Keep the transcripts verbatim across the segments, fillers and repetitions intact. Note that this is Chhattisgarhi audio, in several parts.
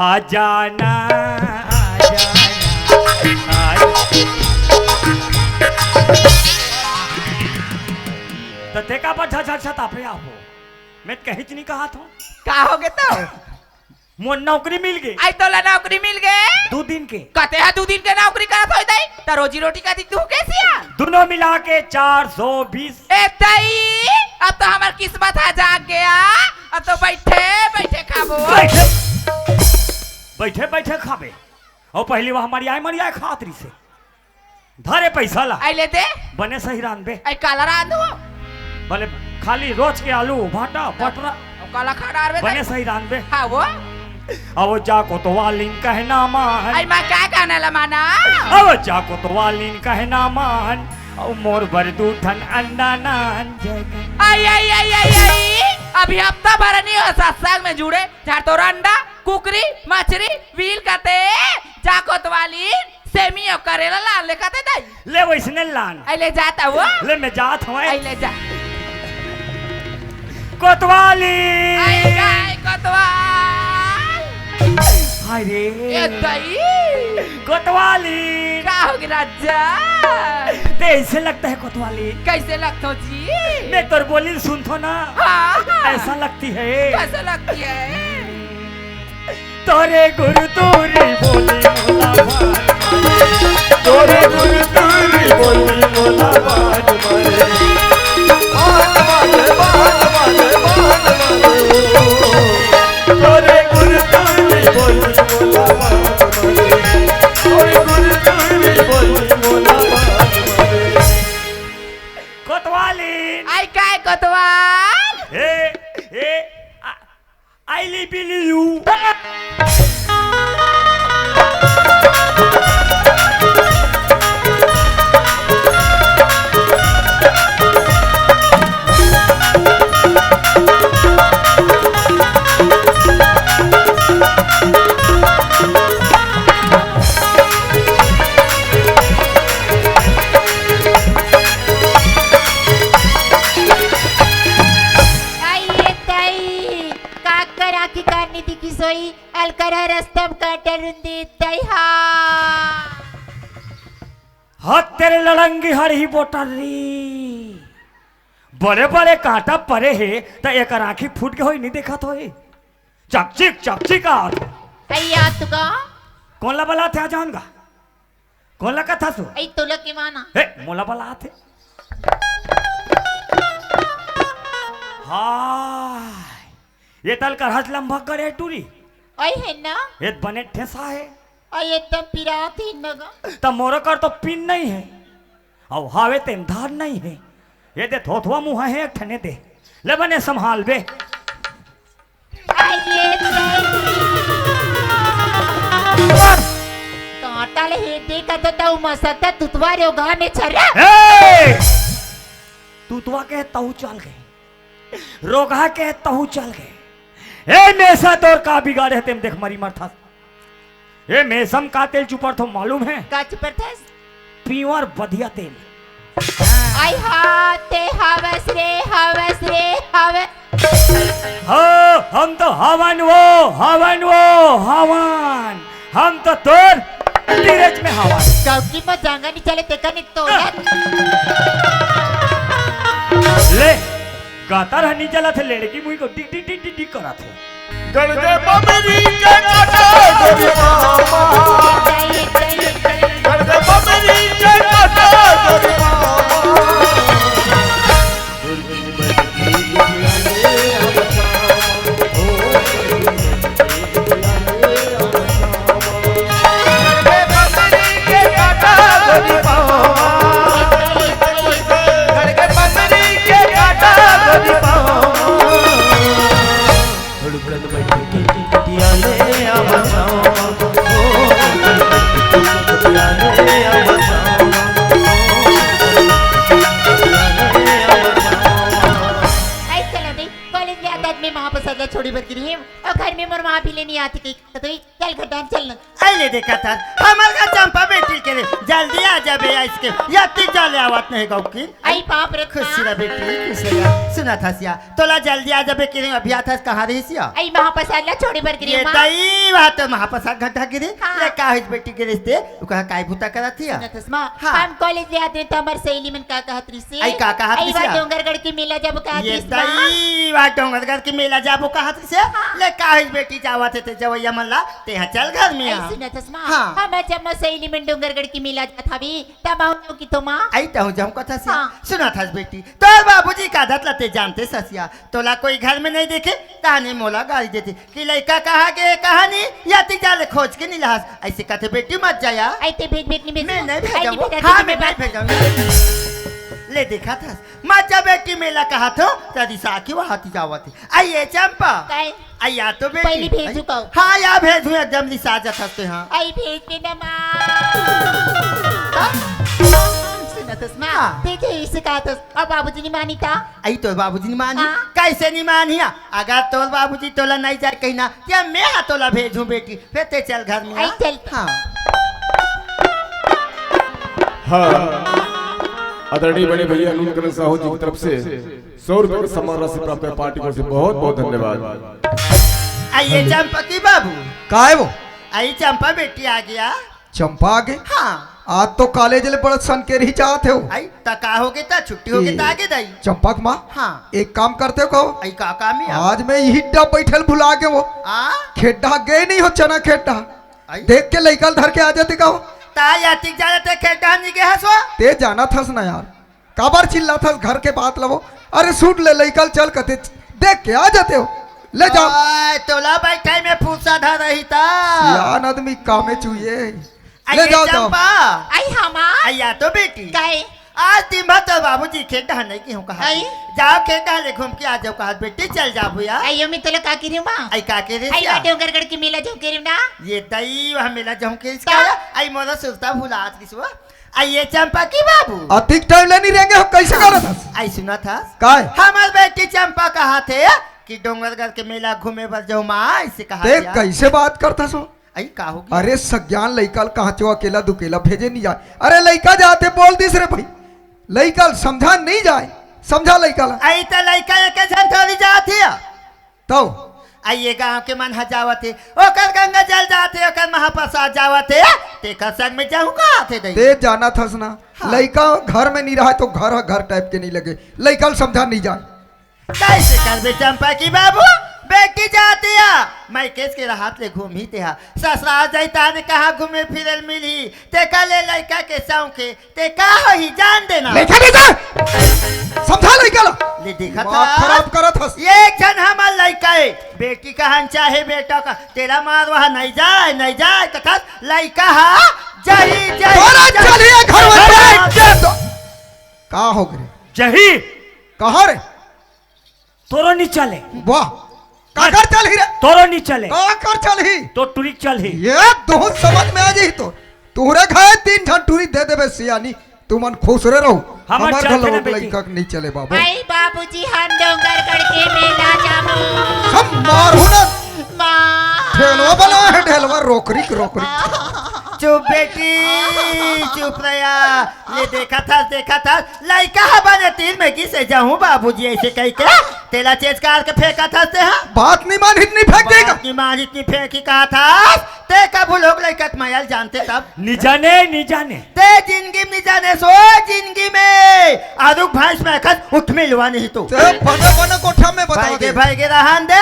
आ जाना, आ जाना, आ जाना। त ते का पर झझझ तापे आहो? मैं कहीच नहीं कहा था। का हो गे तो? मोर नौकरी मिल गे। आई तोला नौकरी मिल गे? दू दिन के। कते हा दू दिन के नौकरी करत होई दाई? त रोजी रोटी का दिख तू कैसी आ? दोनों मिला के चार सौ बीस। ए दाई, अब तो हमर किस्मत हा जाग गया। अब तो बैठे बैठे खाबो। बैठे बैठे बैठे खाबे। और पहली बार हमारी आय मरी आय खात रही से। धरे पैसा ला। आई ले दे। बने सही रांधबे। आई काला रांधो। भले खाली रोज के आलू, भाटा, पटरा। और काला खा डारबे बने दाई। सही रांधबे। हाँ वो। अब जा कोतवालिन कहना मान। आई माँ क्या कहना ला माना? अब जा कोतवालिन कहना मान। अब मोर बर दू ठन अंडा नान जय कर। आई, आई, आई, आई, आई। अभी हफ्ता भर नहीं हो सत्संग में जुड़े। झाड़ तोर अंडा, कुकरी, मछरी, वील कते, जा कोतवालिन, सेमी अउ करेला लान ले कते दाई। ले वैसने लान। आई ले जात हूँ। ले मैं जात हूँ। आई ले जा। कोतवालिन। आई गाय कोतवाल। हाय रे। ए दाई। कोतवालिन। का हो गया राजा? ते ऐसे लगता है कोतवालिन। कैसे लगता हो जी? मैं तोर बोली सुनथो ना। हाँ, हाँ। ऐसा लगती है। कैसे लगती है? तोरे गुरु तोरी बोली मोला बान मारे। तोरे गुरु तोरी बोली मोला बान मारे। बान मारे, बान मारे, बान मारे। तोरे गुरु तोरी बोली मोला बान मारे। तोरे गुरु तोरी बोली मोला बान मारे। कोतवाली। आई काय कोतवाल? हे, हे, आ, I live in you. आई ये तई, काकर आखी कारनी दिखी सोई, अलकर ह रस्तम काटल रुंदी तई हा। हत तेरे लड़ंगी हर ही बोटर री। बड़े बड़े कांटा परे हे, त एकर आँखी फूट के होई, नहीं देखत होई। चकचिक, चकचिक आवत हे। अइया तुका। कोन ला बलात हे, आ जान गा। कोन ला कथा सु? अई तोला के माना। हे, मोला बलात हे। हाय। ये तल कर हस लंबा करे टूरी। अई हे ना। ये बने ठेसा हे। अई एकदम पिरात हे न गा। त मोरो कर तो पिन नहीं हे। अउ हावे तेम धार नहीं हे। ये दे थोथवा मुँह हे एक ठने दे। ले बने संभाल बे। अरे, कांटा ले हे देखा तो तऊ मसकता तुतवा रे ओघा में छर्रा। ए! तुतवा के तऊ चल गए, रोगहा के तऊ चल गए। ए मेसा तोर का बिगाड़े हे तेम देख मरी मरथस। ए मेसम का तेल चुपरथो मालूम हे? का चुपरथस? प्योर बढ़िया तेल। आई हा, ते हवस रे, हवस रे, हवस। हो, हम तो हवन वो, हवन वो, हवन। हम तो तोर धीरज में हवन। चौकी में जांगा नहीं चले, तेका नहीं तो। ले, गातर हनी चलत हे, लेड़की मुई को टिक टिक टिक टिक टिक करत हे। गड़ दे बमरी के काटा गोरी मामा। गड़ दे बमरी के काटा गोरी मामा। आई चला दे, कॉलेज में आता आदमी महाप्रसाद ला छोड़ी बर गिरी हे, अउ घर में मोर माँ भी लेनी आती के, तो तू चल घर डाल चल ना। आई ले देखा था, हमर का चंपा बेटी के जल्दी आ जाबे, आइसक्रीम। या ती जाले आवत नहीं गौ की। आई बाप रे, खुशी रह बेटी, खुशी रह। सुनत हस या, तोला जल्दी आ जाबे कि नहीं, अभी आथस, कहाँ रहिस या? आई महाप्रसाद ला छोड़े बर गिरी ये माँ। दई, वहाँ तो महाप्रसाद घटा गिरी। हाँ। ले का होइस बेटी गिरिस ते? उ कहा काय भूता करत हिया? सुनत हस माँ, हाँ। हम कॉलेज ले आते त हमर सहेली मन का कहत रहिस हे? आई का कहत आई रहिस बार या? डोंगरगढ़ के मेला जाबो कहत ये रहिस माँ। दई, वहाँ डोंगरगढ़ के मेला जाबो कहत रहिस हे? हाँ। ले का होइस बेटी, जावत हे ते जवैया मन ला, तेहा चल घर में आई आ। सुनत हस माँ, हाँ। हमर जम्मो सहेली मन डोंगरगढ़ के मेला जात हवे, तब आऊँ जाऊँ कि तो माँ। आई तहूँ जाऊँ कथा से। हाँ। सुनत हस बेटी, तोर बाबूजी का आदत ला ते जानते ससिया, तोला कोई घर में नहीं देखे, ताने मोला गारी देथे कि लइका कहाँ गे, कहाँ नहीं, या ती जाले खोज के नहीं लाहस। ऐसे कथे बेटी मत जाया। आई ते भेज बेटी में मैं नहीं भेजूँ। हाँ, मैं नहीं भेजूँ। ले देखा था, मत जा बेटी, मेला कहा थो, तेरी साखी वहाँ ती जावत है। आई ये चंपा। काय? आई या तो बेटी। पहली भेजू आई। का? हाँ, या भेजू, एकदम रिसा जात हस ते, हाँ। आई भेज दे ना माँ। हाँ? सुनत हस माँ, हाँ। देखे इसे कहा था, अब बाबूजी नहीं मानी था। आई तोर बाबूजी नहीं मानी? हाँ। कैसे नहीं मानी है? अगर तोर बाबूजी तोला नहीं जाए कहीं ना, क्या मैं हा तोला भेजूँ बेटी? फिर ते चल घर में, आई हाँ? चल। हाँ। हाँ, आदरणीय बड़े भैया अनिल करण साहू जी की तरफ से सौ रुपए का सम्मान राशि प्राप्त है, पार्टी को से बहुत बहुत धन्यवाद। आइए चंपा की बाबू। काय वो? आई चंपा बेटी आ गया। चंपा आगे? हाँ। आज तो कॉलेज ले बड़ा सनकेरही जात हे वो। आई, त का हो गे त? छुट्टी हो गे त ए, आगे दई। चंपा के माँ, हाँ। एक काम करते हो कहो? आई का काम है? आज मैं यही डब बैठल भुला गे वो। आ? खेड्डा गे नहीं हो, चना खेड्डा। आई? देख के लइका ल धर के आ जाते कहो? ता या टिक जाते खेड्डा नहीं गे हसो? ते जाना थस ना यार। काबर चिल्लाथस घर के बात लवो? अरे सूट ले लइका ल चल कथे, देख के आ जाते हो, ले जाओ। ओए, तोला बैठाई में फुर्सत ह रही ता। सियान आदमी कामे चुए। ले आइए जाओ, जाओ। चंपा। आई हमा। आइया तो बेटी। काहे? आज दिन भर तो बाबूजी खेत डहर नहीं की हूँ कहा। आई? जाओ खेत डहर ले घूम के आ जाओ कहा बेटी, चल जाबो या। आई यो मैं तोला का कह रही हूँ माँ? आई का कह रही आई या? बाटे डोंगरगढ़ की मेला जाऊँ कह रही हूँ ना। ये दई वहाँ मेला जाऊँ कह रही का? आई मोला सुरता भुलात किसवा। आइए चंपा की बाबू। अतिक टाइम ले नहीं रहेंगे हम, कैसे करत हस? आई सुनत हस? काय? हमर बेटी चंपा कहा थे कि डोंगरगढ़ के मेला घूमे बर जाऊं माँ, ऐसे कहा ते क्या? कैसे बात करत हस हो? आई का होगे? अरे सज्ञान लइका ल कहाँ चो अकेला दुकेला भेजे नहीं जाए। अरे लइका जाते बोल दिस रे भाई, लइका ल समझा नहीं जाए, समझा लइका ला। आई त लइका एक झन थोड़ी जात है। तौ? आ ये गांव के मन ह जावत हे, ओकर गंगा जल जात हे, ओकर महाप्रसाद जावत हे, तेकर संग में जाहूं कहाथे दई। ते जानत हस ना, हाँ। लइका घर में नहीं रहे तो घर ह घर टाइप के नहीं लगे, लइका ल समझा नहीं जाए। कैसे करबे चंपा की बाबू, बेटी जात हे, मैं केस के रहत ले घूमही तेहा, ससुराल जाई ताने कहाँ घूमे फिरे ल मिलही, तेकर ले लइका के शौक हे, ते का होही जान देना। लइका दे दे। समझा लइका ला। ले देखत दिमाग हस? खराब करत हस। एक झन हमर लइका हे, बेटी कहन चाहे बेटा का, तेला मार वहाँ नहीं जाए, नहीं जाए, कथस लइका हा, जाही, जाही, तोरा जाही। चलिए घर में अरे, जाए। का हो गे? जाही। कहाँ रे? तोरो नी चले। वाह, काकर चलही रे? तोरो नी चले। काकर चलही? तो टुरी चलही। ये दोहू समझ में आ जाही तो। तोरे घर तीन झन टुरी दे देबे सियानी, तुमन खुश रहे रहो। हमर हमर चलथे घर ना लोग बेटी। लइका के नहीं चले बाबू। आई बाबूजी, हम डोंगरगढ़ के मेला जाबो। सब मारू ना। माँ। ढेलवा बना है, ढेलवा रोकरी के रोकरी। चुप बेटी, चुप रहा। ये देखत हस, देखत हस, लइका ह बने तीर में गिसे जाहूं बाबूजी ऐसे कहि के, तेला चेचकार के फेंकत हस ते हा। बात नहीं मानही त नहीं फेंक देगा। बात नहीं मानही त नहीं फेंकही कहत हस, ते कभू लोग लइका के मया ल जानते तब। नहीं जाने, नहीं जाने। ते जिंदगी में नहीं जाने सो, जिंदगी में आरुग भैंस में खस उठ मिलवा नहीं तो। ते बने बने कोठा में बता भाई दे। गे, भाई गे रहन दे,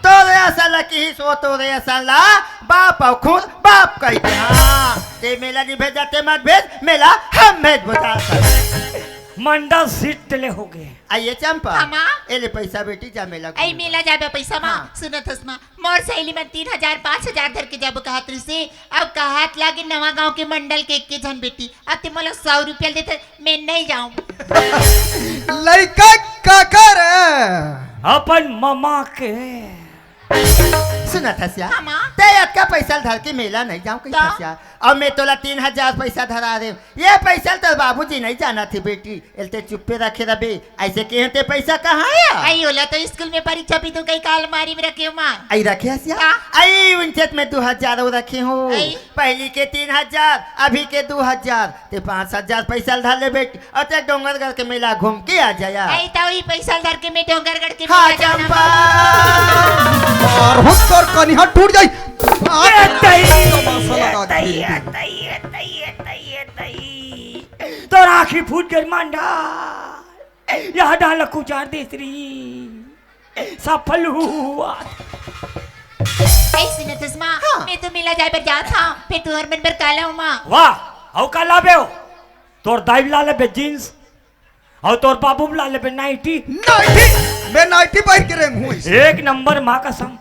तोरे असल की सो, तोरे असल ला, बाप अउ खुद बाप कहि दे। हाँ, ते मेला नहीं भेजा, ते मत भेज, मेला हम भेज बता। मंडल सीट ले हो गए। आइए चंपा, हाँ, माँ। ए ले पैसा बेटी, जा मेला आई घूमे। मेला जाबे पैसा माँ, हाँ। सुनत हस माँ, मोर सहेली मन तीन हजार, पाँच हजार धर के जाबो कहत रहिसे, अब कहत लागे नवा गांव के मंडल के एक के झन बेटी, अब ते मोला सौ रुपया देथे, मैं नहीं जाऊं। लइका काकर हे? अपन ममा के। सुनत हस या? हाँ, माँ। ते अतका पैसा ल धर के मेला नहीं जाऊं कहिथस या? अब मैं तोला तीन हजार पैसा धरा दे, ये पैसा ल तोर बाबूजी नहीं जानथे बेटी, एल ते चुप्पे रखे रबे, ऐसे के ते पैसा कहाँ आय? आई ओला तो स्कूल में परीक्षा भी तो कई का अलमारी में रखे हो माँ। आई रखे हस या? हाँ। आई उनचेत में दो हजार अउ रखे हो। आई। पहली के तीन हजार, अभी के दो हजार, ते पाँच हजार पैसा ल धर ले बेटी, अउ ते डोंगरगढ़ के मेला घूम के आ जाया। आई तो वही पैसा ल धर के मैं डोंगरगढ़ के हाँ, मेला जाना। चंपा। और हुक्कर कनिहा टूट जाई। ए, तई, तमाशा लगा ए, तई, दे। ए, तई, ए, तई, ए, तई, ए, तई। तोर आँखी फूट गई मांडा। यह डाल कुचार देस री। सफल हुआ। ऐसे न तसमा, हाँ। मैं तो मेला जाए बर जात हूँ, फिर तू हर मन बर काला हूँ माँ। वाह, अउ का लाबे हो? तोर दाई ला लेबे जींस, अउ तोर बाबू ला लेबे नाइटी। नाइटी? मैं नाइटी पहिर के रेंगहूँ। एक नंबर माँ कसम।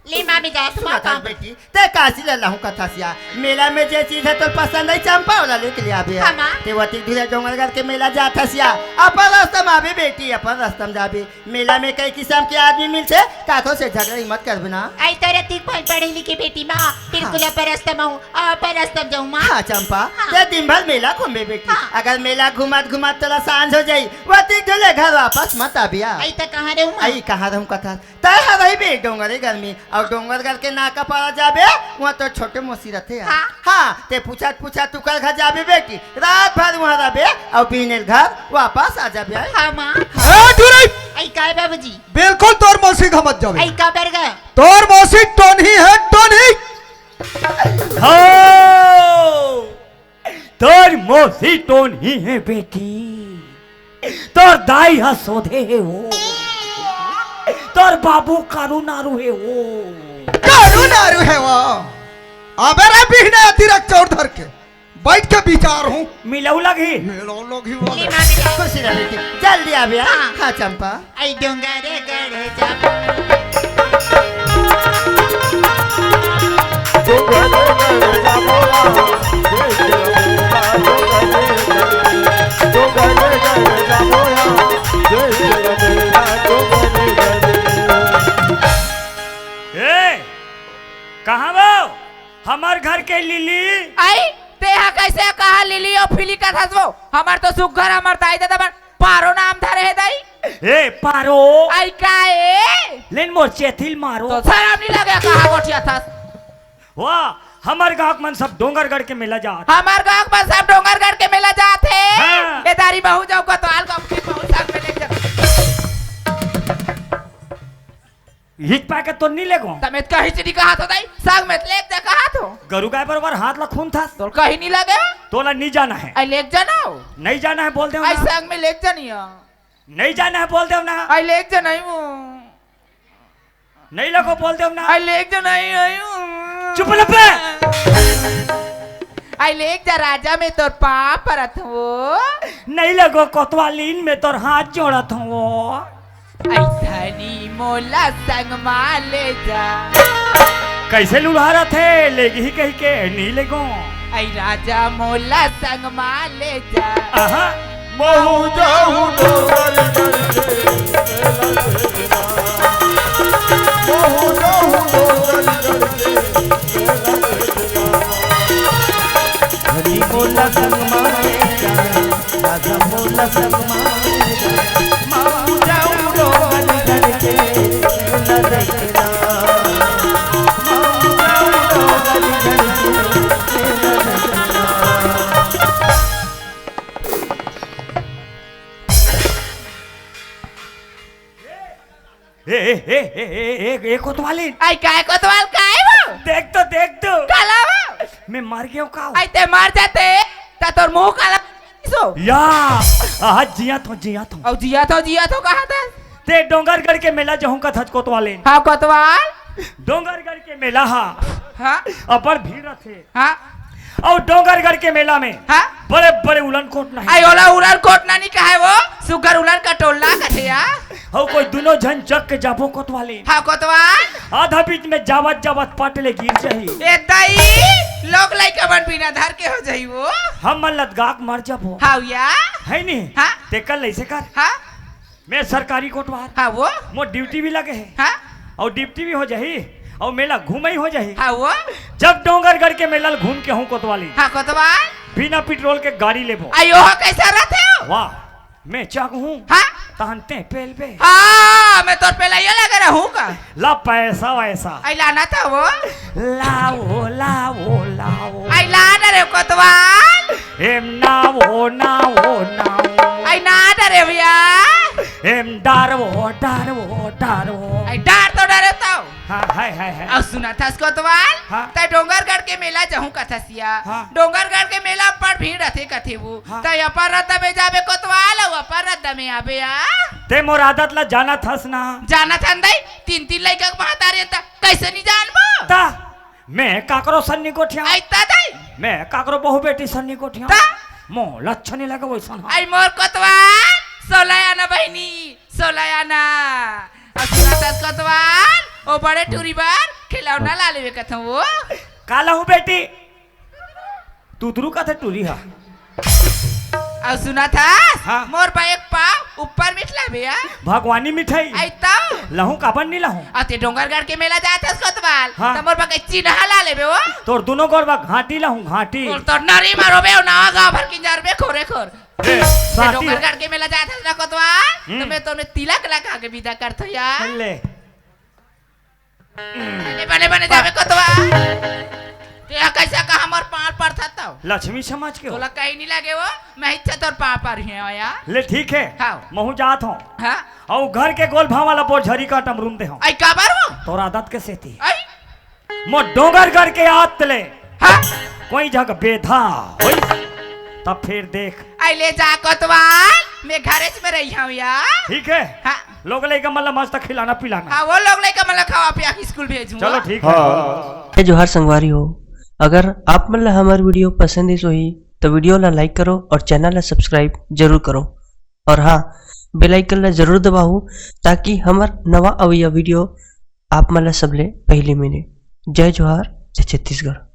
ले माँ, मैं जात हूँ सुना माँ था काम। बेटी, ते काशी ले लाहूँ कथस या। मेला में जे चीज है तोर पसंद है चंपा वाला लेके ले आबे। हाँ, माँ। ते वती धुरे डोंगरगढ़ के मेला जात हस या। अपन रास्ता में आबे बेटी, अपन रास्ता में जाबे। मेला में कई किसम के आदमी मिलथे, काखरो से झगड़ा ही मत करबे ना। आई तोर अतिक पढ़े लिखे बेटी माँ, बिल्कुल हाँ। अपन रास्ता में हूँ, अपन रास्ता में जाऊँ माँ। हाँ चंपा, हाँ। ते दिन भर मेला घूमबे बेटी। हाँ। अगर मेला घुमात घुमात तोला सांझ हो जाई, वती धुरे घर वापस मत आबिया। आई त कहाँ रहूँ माँ? आई कहाँ रहूँ कथस? तय ह रहिबे डोंगरे गर्मी, अउ डोंगरगढ़ के नाका पारा जाबे, वहाँ तो छोटे मौसी रथे यार। हाँ। हाँ, ते पूछत पूछत तुकर घर जाबे बेटी, रात भर वहाँ रहबे, अउ बिहने ल घर वापस आ जाबे। हाँ माँ। ए, टुरई! आई काय बाबूजी? बिल्कुल तोर मौसी घर मत जाबे। आई का बर गा? तोर मौसी टोनही है, टोनही। हो! तोर मौसी टोनही हे बेटी, तोर दाई ह सोधे हे वो, तोर बाबू कारू नारू हे वो। कारू नारू हे वो। अबे रे बिहने अतिरक चौर धर के बैठ के विचार हूँ। मिलऊ लगही। मिलऊ लगही वो। खुशी रह बेटी, जल्दी आबे। हाँ। हाँ चंपा। आई डोंगरगढ़ जाबो। ए, कहाँ बा हमर घर के लिली? आई, तेहा कैसे कहा लिली अउ फिली कथस वो? हमर तो सुग्घर, हमर दाई ददा मन पारो नाम धरे हे दाई। ए, पारो। आई का ए? लेन मोर चेथिल मारो। तो शरम नहीं लगे कहा गोठियाथस? वाह, हमर गाँव के मन सब डोंगरगढ़ के मेला जात। हमर गाँव के मन सब डोंगरगढ़ के मेला जात हे। हाँ। ए दारी बहू जाऊ कोतवाल का फिर बहू संग में ले जा। हिच पाके तो नहीं लेगो। तमें कहीं से नहीं कहा तो दाई, संग में लेग जा कहा तो। गरु गाय बरोबर हाथ ला खूंदथस। तोला कहीं नहीं लगे। तोला नहीं जाना है। आई लेग जाना हो। नहीं जाना है बोल दे आई ना। संग में लेग जानी हो। नहीं जाना है बोल दे ना। आई लेग जा नहीं हूँ। नहीं लगो बोल दे ना। आई लेग जा नहीं आई हूँ। चुप ले बे। आई लेग जा राजा, मैं तोर पाँव परत हूँ। नहीं लगो कोतवालीन, मैं तोर हाथ जोड़त हूँ। अइसनी मोला संग मा ले जा। कैसे लुढ़ारत हे, लेगही कहिके, नी लेगो। अई राजा मोला संग मा ले जा। आहा। महू जाहू डोंगरगढ़ के मेला देखना। महू जाहू डोंगरगढ़ के मेला देखना। हनी मोला संग मा ले जा। राजा मोला संग मा ले जा, माऊ जाऊ डोंगरगढ़ के मेला देखना। माऊ जाऊ डोंगरगढ़ के मेला देखना। ए, ए, ए, ए, ए, ए, ए, कोतवालीन। आई काय कोतवाल, काय वो? देख तो, देख तो। काला वो? मैं मर गयो का? आई ते मर जाते, त तोर मुंह काला सो। या, आज जियत हूँ, जियत हूँ। अउ जियत हूँ, जियत हूँ कहा था? ते डोंगरगढ़ के मेला जहूँ कथस कोतवालीन। हाँ, कोतवाल। डोंगरगढ़ के मेला हा। हाँ। अब्बड़ भीड़ रथे। हाँ। अउ डोंगरगढ़ के मेला में हाँ। बड़े-बड़े उलन कोट नहीं। आई ओला उलन कोट नहीं कहे वो, सुग्घर उलन का टोला कथे या। अउ कोई दुनो झन जग के जाबो कोतवालीन। हाँ, कोतवाल। आधा बीच में जावत-जावत पट ले गिर जाही। ए दाई, लोग लइका मन बिना धर के हो जाही वो। हम मन लदगा के मर जाबो। हाँ या। है नी? हाँ। तेकर ले से कर। हाँ। मैं सरकारी कोटवार। हाँ वो। मोर ड्यूटी भी लगे हे। हाँ। अउ ड्यूटी भी हो जाही, अउ मेला घूमई हो जाही। हाँ वो। जब डोंगरगढ़ के मेला ल घूम के आहूं कोतवाली, हाँ कोतवाल। बिना पेट्रोल के गाड़ी लेबो। अयो, कइसे रहिथे? वाह, मैं चाहूं। हाँ। तहन ते पेलबे। हाँ, मैं तोर पेलइया लगे रहूं का? ला पैसा वैसा। अई लाना था वो। लाओ, लाओ, लाओ। अई लाना रे कोतवाल। एम नाओ, नाओ, नाओ। अई ना डरे भैया। एम डारवो, डारवो, डारवो। अई डार तो डरे तो। हाँ, हाय, हाय, हाय। अउ सुनत हस कोतवाल, हाँ। तैं डोंगरगढ़ के मेला जाहूं कथस या। हाँ। डोंगरगढ़ के मेला बड़ भीड़ रथे कथे वो। हाँ। तैं अपन रद्दा में जाबे कोतवाल, अउ अपन रद्दा में आबे या। तैं मोर आदत ला जानत हस ना। जानत हन दई, तीन-तीन लइका के महतारी त कइसे नइ जानबो? त मैं काकरो संग नइ गोठियावं। अई त दई। मैं काकरो बहू बेटी संग नइ गोठियावं। त? मोला अच्छा नइ लगे वइसन ह। अई मोर कोतवाल, सोलह आना बहिनी, सोलह आना। अउ सुनत हस कोतवाल, ओ बड़े टूरी बर खिलौना ला लेबे कथंव वो। का लाहूं बेटी? तुतरू कथे टूरी ह। अउ सुनत हस, हाँ। मोर बर एक पाव ऊपर मिठ लाबे या। भगवानी मिठाई। अई त? लाहूं, काबर नइ लाहूं? अउ तैं डोंगरगढ़ के मेला जात हस कोतवाल, हाँ। त मोर बर चिन्हा ला लेबे वो। तोर दूनों गोड़ बर घांटी लाहूं, घांटी। तोर, तोर नरी मारो बे, अउ नवा गांव भर किंजरबे खोरे खोर। ए, तैं साथी डोंगरगढ़ के मेला जात हस ना कोतवाल, हम्म। त मैं तोने तिलक लगा के बिदा करथंव या। ले। बने, बने, बने जाबे कोतवाल। तैं कइसे कहा मोर पांव परथस त? लक्ष्मी समझ के हो। तोला कहीं नइ लगे वो, मैं इच्छा तोर पांव परहूं या। ले ठीक हे। हाँ। महूं जात हंव। हाँ। अउ घर के गोल भांव वाला बोर झरी कांटा म रूंध देहंव। अई काबर वो? तोर आदत के सेती। अई? मोर डोंगरगढ़ के आत ले। हाँ। कोई जग बेधा होइस, तब फेर देख। अई ले जा कोतवाल, मैं घरेच में रहिहंव या। ठीक हे। हाँ। लोग लइका मन ला मस्त खिलाना पिलाना। हाँ, वो लोग लइका मन ला खवा पिया के स्कूल भेजहूं। चलो ठीक हे। हाँ। जय जोहार संगवारी हो, अगर आप मन ला हमर video पसंद आइस होही त video ला like करो अउ channel ला subscribe जरूर करो, अउ हाँ, bell icon ला जरूर दबाहू, ताकि हमर नवा अवइया video आप मन ला सबले पहिली मिले। जय जोहार, जय छत्तीसगढ़।